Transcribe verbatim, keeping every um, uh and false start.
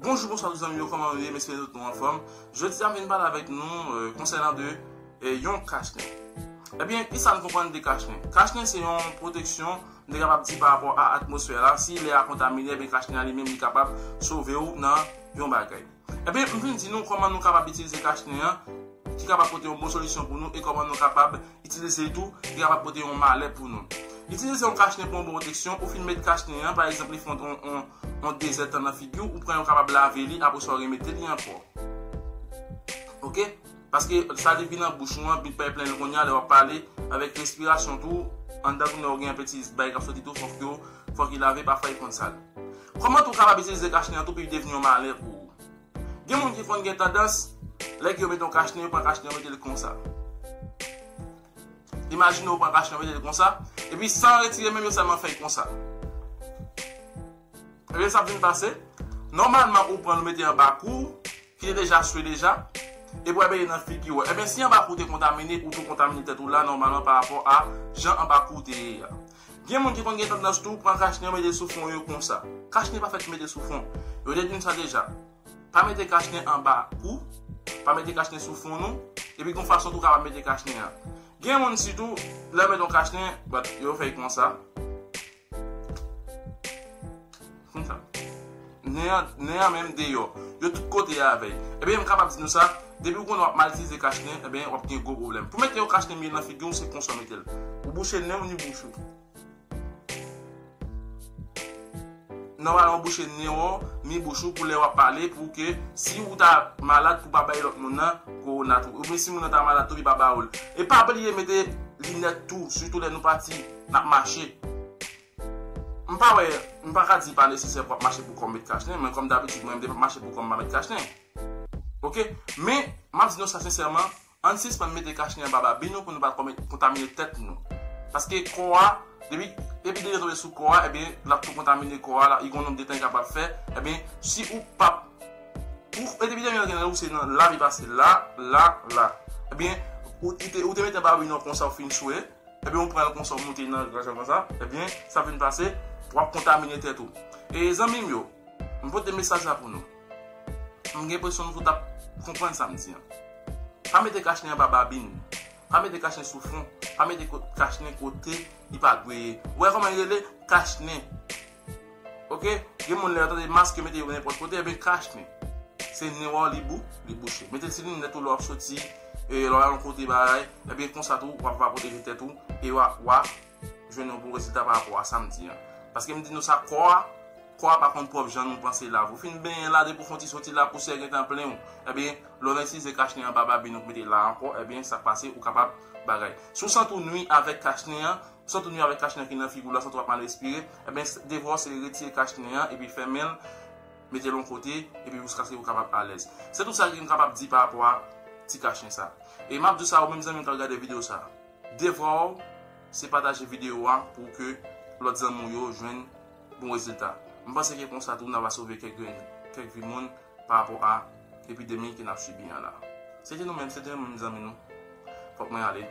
Bonjou, bonswa tout zanmi yo, kòman nou ye? M espere tout nou anfòm. Jodi a, m vin pale avèk nou, euh, konsènan de, euh, yon kachnen. Ebyen, kisa n konprann de kachnen? Kachnen se yon pwoteksyon, m te kapab di, pa rapò a atmosfè la. Si lè a kontamine, ebyen, kachnen an li menm li kapab sove w nan yon bagay. Ebyen, m vin di nou kòman nou kapab itilize kachnen an, ki kapab pote yon bon solisyon pou nou, e kòman nou kapab itilize l tou, ki kapab pote yon malè pou nou. Itilize yon kachnen pou yon bon pwoteksyon, ou fin met kachnen an, pa egzanp, li fè yon, yon, yon dezè tan nan figi w, ou pran l, ou kapab lave li, apre sa w remete li ankò. Oke? Paske sa li vin nan bouch ou an, bit bay plen l kounye a, lè w ap pale, avèk respirasyon tou, anndan kounye a w gen yon peti bay k ap soti tou, fòk yo, fòk li lave, pafwa li konn sal. Kòman tou w kapab itilize kachnen an tou pou li devni yon malè pou ou? Gen moun ki konn gen tandans, lè ke yo mete yon kachnen, yo pran kachnen, yo mete l konsa. Imajine ou pran kachnen, ou mete l konsa, epi san retire menm, yo sèlman fè l konsa. Ebyen, sa vin pase. Nòmalman, ou pran l, ou mete anba kou w, ki te deja swe deja, epi w ap beye nan figi w. Ebyen, si anba kou w te kontamine, ou tou kontamine tèt ou la, nòmalman, pa rapò a jan anba kou w te ye a. Gen moun ki konn gen tandans tou pran kachnen, mete l sou fwon yo konsa. Kachnen pa fèt mete sou fwon. Yo te di n sa deja. Pa mete kachnen anba kou, pa mete kachnen sou fwon nou, epi gon fason tou kapab mete kachnen an. Gen moun sitou, lè yo mete yon kachnen, but yo fè l konsa. Konsa. Nen an, nen an menm deyò. Yo tout kote avè l. Ebyen, m kapab di nou sa, depi w konnen w ap mal itilize kachnen, ebyen, w ap gen gwo pwoblèm. Pou mete yon kachnen mye nan figi w, se konsa w mete l. Ou bouche nen w ni bouch ou. Nòmalman, bouche nen w, mi bouch ou pou lè w ap pale, pou ke si ou ta malad, pou pa bay lòt moun nan kowona tou. Oubyen si moun nan ta malad tou, li pa ba ou l. E pa bliye mete linèt tou, sitou lè nou pati, n ap mache. M pa wè, m pa ka di pa nesesè pou w ap mache pou kò w met kachnen, men kòm dabitid, mwen, m te p ap mache pou kò m pa met kachnen. Oke? Men, m ap di nou sa sensèman, ann sispann mete kachnen anba babin nou pou nou pa kòm-, kontamine tèt nou. Paske kò a, depi, depi epidemi an tonbe sou kò a, ebyen, l ap tou kontamine kò a, la, li gon nonb de tan li kapab fè, ebyen, si ou p ap, pou epidemi an gen nan ou, se nan la li pase, la, la, la. Ebyen, ou, ou te, ou te mete anba babin nou konsa, ou fin swe, ebyen, ou pran l konsa, ou moute nan graj la konsa, ebyen, sa vin pase, w ap kontamine tèt ou. E zanmi m yo, m pote mesaj la pou nou. M gen enpresyon nou tout ap konprann sa m di an. Pa mete kachnen anba babin. Pa mete kachnen sou fwon. Pa mete ko-, kachnen kote li pa dwe ye. Ou wè kòman li rele? Kachnen. Oke? Gen moun lè yo tande mask, yo mete yo nenpòt kote, ebyen kachnen. Se nen w li bou, li bouche. Mete ti linèt ou lè w ap soti, e lè w al yon kote bagay, ebyen konsa tou, w ap va pwoteje tèt ou, e w a, w a jwenn yon bon rezilta pa rapò a sa m di an. Paske m di nou sa, kò a, kò a pa konn pwòp jan nou panse l ap. Ou fin benyen la, depi w fè yon ti soti la, pousyè gentan plen w. Ebyen, lè w nan itilize kachnen an anba babin ou mete la ankò, ebyen, sa k pase, ou kapab bagay. Si w santi w nwi avèk kachnen an, ou santi w nwi avèk kachnen an ki nan figi w la, santi w ap mal respire, ebyen, s-, devwa w se retire kachnen an, epi fèmen l, mete l yon kote, epi jiskaske ou kapab alèz. Se tout sa ke m kapab di pa rapò a ti kachnen sa. E m ap di w sa, ou menm zanmi m k ap gade videyo sa. Devwa w, se pataje videyo a pou ke lòt zanmi w yo jwenn bon rezilta. M panse ke konsa tou, n a va sove kèk grenn, kèk vi moun pa rapò a epidemi ke n ap sibi an la. Se te nou menm, se te nou menm zanmi nou. Fòk mwen ale.